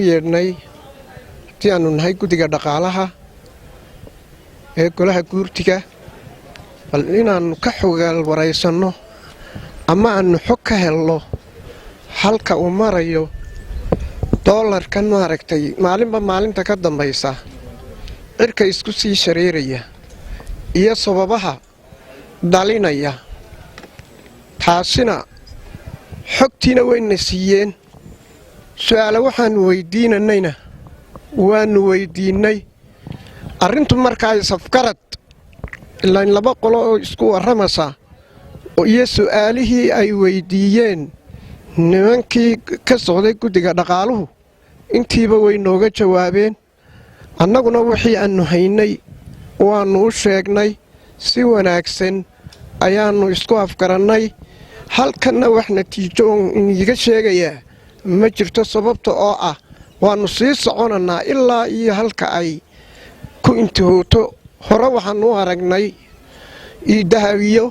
Yeedhnay haddii aanu nahay guddiga dhaqaalaha ee golaha guurtiga, bal inaannu ka xogaal waraysanno ama aannu xog ka helno halka uu marayo doolarkan, maaragtay, maalinba maalinta ka dambaysa cirka isku sii shareeraya iyo sababaha dhalinaya. Taasina xogtiina wayna siiyeen, su'aale waxaannu weydiinanayna waannu weydiinnay. Arrintu markaa isafgarad ilaan laba qolo oo isku warramaysa iyo su'aalihii ay weydiiyeen nimankii ka socday guddiga dhaqaaluhu, intiiba way nooga jawaabeen. Annaguna wixii aannu haynay waannu u sheegnay. Si wanaagsan ayaannu isku afgarannay. Halkanna wax natiijo oon iniiga sheegayaa ma jirto, sababta oo ah waannu sii soconannaa ilaa iyo halka ay ku intihooto. Hore waxaannu u aragnay eDahab iyo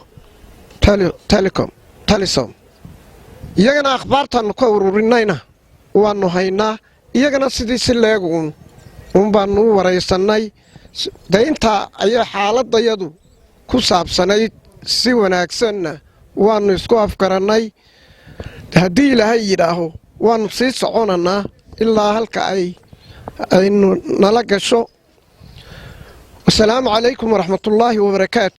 Telecom, Telesom. Iyagana akhbaartaannu ka ururinayna waannu haynaa. Iyagana sidii si leeguun uun baannu u waraysannay. De intaa ayaa xaaladdayadu ku saabsanayd. Si wanaagsanna waannu isku afgarannay. Haddii Ilaahay yidhaaho, waannu sii soconannaa ilaa halka ay aynu nala gasho. Wasalaamu calaykum waraxmatullaahi wabarakaatu.